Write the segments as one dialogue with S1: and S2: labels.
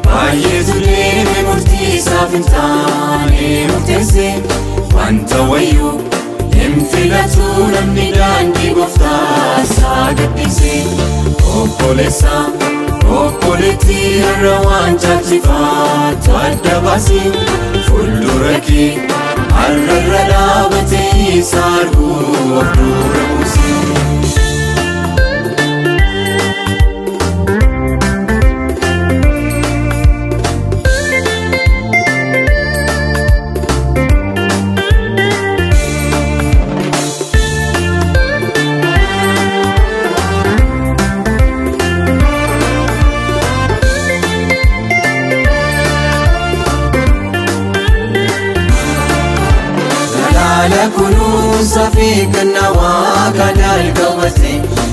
S1: Baay'eetu deeme murtii isaaf hin taane murteesse. Wanta wayyuu hin filatu namni daandii gooftaa isaa gaddise. Obboleessa obboleettii har'a waan caalchifaatu adda baasi. Fuuldura kee har'arra dhaabatee isa arguu of dura buusi. Kunuunsa fi kennaa waaqaan jalqabate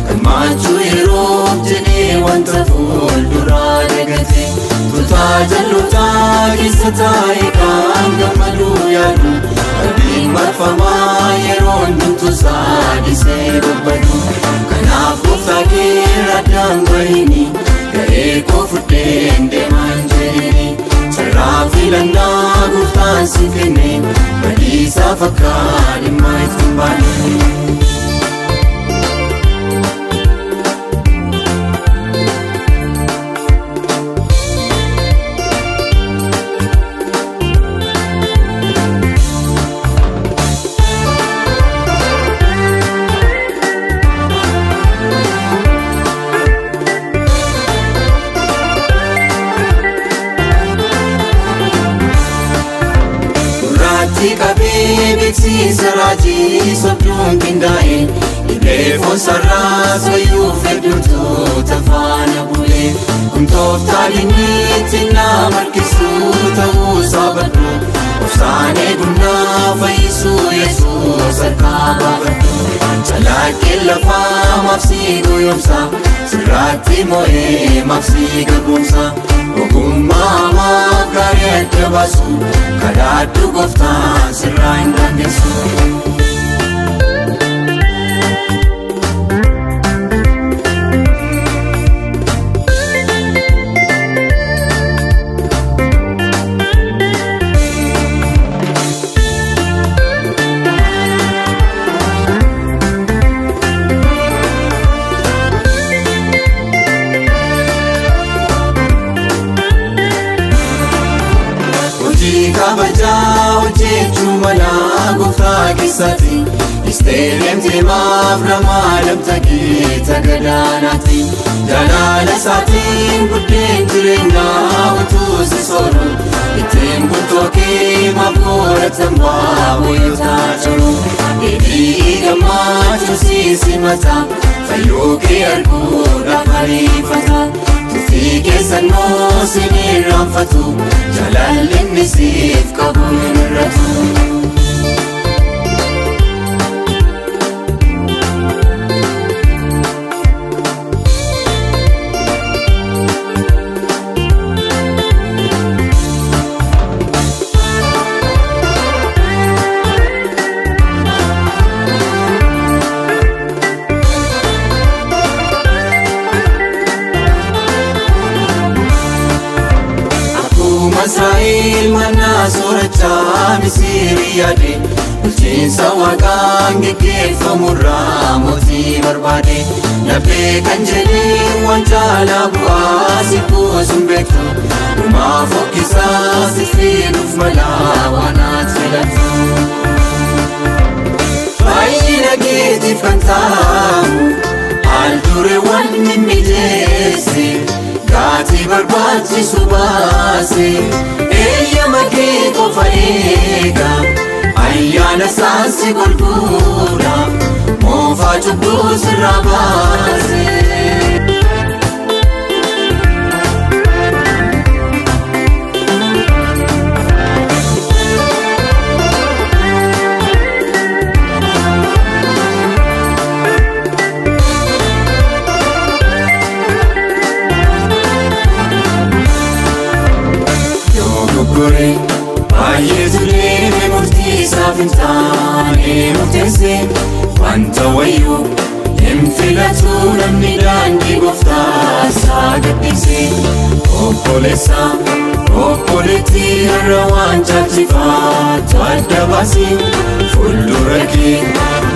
S1: gammachuu yeroof jedhee wanta fuulduraa dagate. Tuutaa jal'ootaa keessa taa'ee kan gammaduu yaadu qalbiin marfamaa yeroo hundumtuu saadisee babbadu. Kanaaf gooftaa kee irraa addaan bahini ga'ee koo fudheen deemaan jedhini. Carraa filannaa gooftaan si kenne badiisaaf akka dhimma itti hin baane. Qabee beeksisa raajii sobduun qindaa'e dhibee foon sararaas wayyuuf hedduutu tafaana bu'e. Kun tooftaan inni ittiin nama harkisu ta'uu isaa badhu. Obsaan eegunnaa fayyisuu Yesuus harkaa baafadhu. Calaqqeen lafaa maaf si goyoomsa sirraatti mo'ee maaf si garboomsa. Ogummaa hamaaf gaarii adda baasu kadhaadhu gooftaan sirraa hin daangessu. Kabajaa hojjechuu mala gooftaa keessatti Isteelemtee maaf ramaa lamta geeta gadaanaati. Jaalala isaatiin buddeen jireenyaa utuu si soolu ittiin bultoo kee maaf godhatan baabooyotaa jiru. Dheedhii gammachuu si simata fayyuu kee arguudhaaf ariifata. Tuffii keessannoo si hin irraanfatu jaalalli inni siif qabu hin hir'atu. Israa'el mana soorachaa Misirii yaade bulchiinsa waaqaan geggeeffamurraa mootii barbaade. Laphee kan jedhee waan caalaa bu'aa si kuusun beektu dhumaa fokkisaa si fiduuf mala waan ati filattu. Fayyina keetiif kan ta'u haal dureewwan mimmijeesse. Gatii barbaachisu baase eeyyama kee qofa eega ayyaana isaan si golguudha moofaa cubbuu sirraa baase. Baay'eetu deeme murtii isaaf hin taane murteesse. Wanta wayyuu hin Hin filatu namni daandii gooftaa isaa gadhiise. Obboleessa obboleettii har'a waan caalchifaatu adda baasi. Fuuldura kee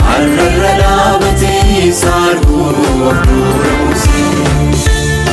S1: har'arra dhaabatee isa arguu of dura buusi.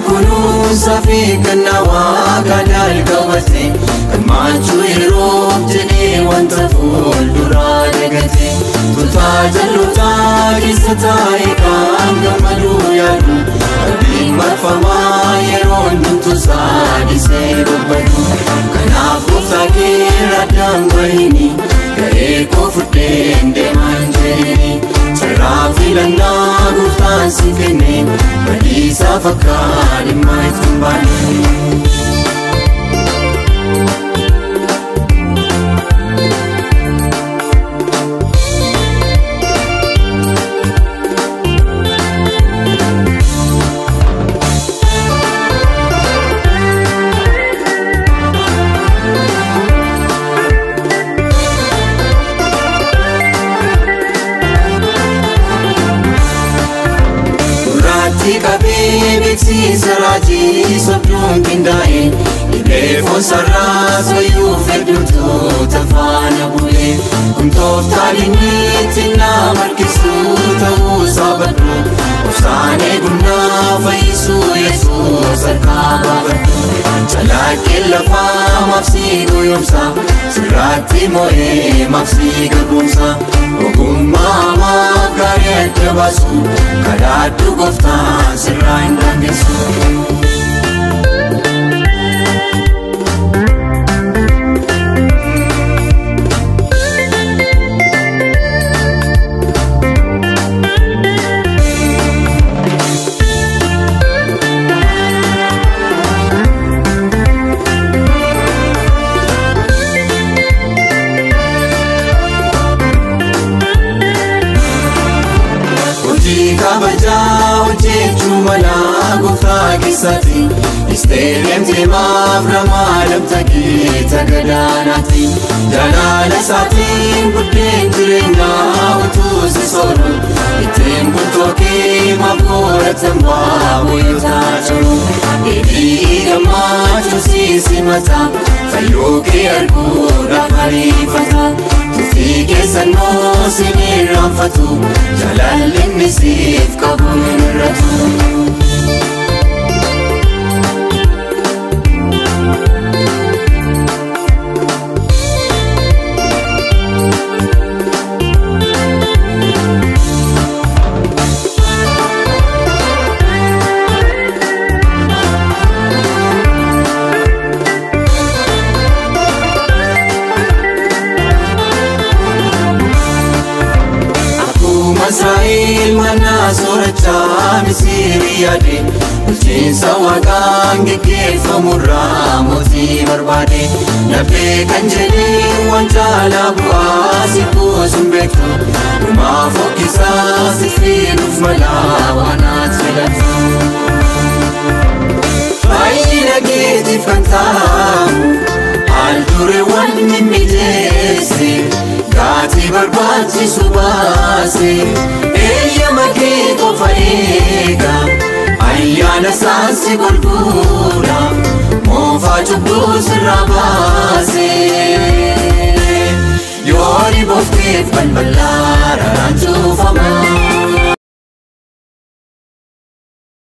S1: Kunuunsa fi kennaa waaqaan jalqabate gammachuu yeroof jedhee wanta fuulduraa dagate. Tuutaa jal'ootaa keessa taa'ee kan gammaduu yaadu qalbiin marfamaa yeroo hundumtuu saadisee babbadu. Kanaaf gooftaa kee irraa addaan bahini ga'ee koo fudheen deemaa hin jedhini. Carraa filannaa gooftaan si kenne badiisa fakkaan dhimma itti hin baane. Qabee beeksisa raajii sobduun qindaa'e dhibee foonsarraas fayyuuf hedduutu tafaana bu'e. Kun tooftaan inni ittiin nama harkisu ta'uu isaa badhu. Obsaan eegunnaa fayyisuu Yesuus harkaa baafadhu. Calaqqeen lafaa maaf si goyoomsa sirraatti mo'ee maaf si garboomsa. Ogummaa hamaaf gaarii adda baasu kadhaadhu gooftaan sirraa hin daangessu. Kabajaa hojjechuu mala gooftaa keessatti isteereemtee maaf ramaa lamta geeta gadaanaati. Jaalala isaatiin buddeen jireenyaa utuu si sooru ittiin bultoo kee maaf godhatan baabooyotaa jiru. Dheedhii gammachuu si simata fayyoo kee arguudhaaf ariifata. Tuffii keessannoo si hin irraanfatu jaalalli inni siif qabu hin hir'atu. Israa'el mana soorachaa Misirii yaade bulchiinsa waaqaan geggeeffamurraa mootii barbaade. Lafee kan jedhee waan caalaa bu'aa si kuusun beektu dhumaa fokkisaa si fiduuf malaa waan ati filattu. Fayyina keetiif kan ta'u haal dureewwan mimmijeesse gaatii barbaachisu baase. Eeyyama kee qofa eega ayyaana isaan si gurgura moofaa cubbuu sirraa baase. Yoo dhiboofteef balbalaa raraan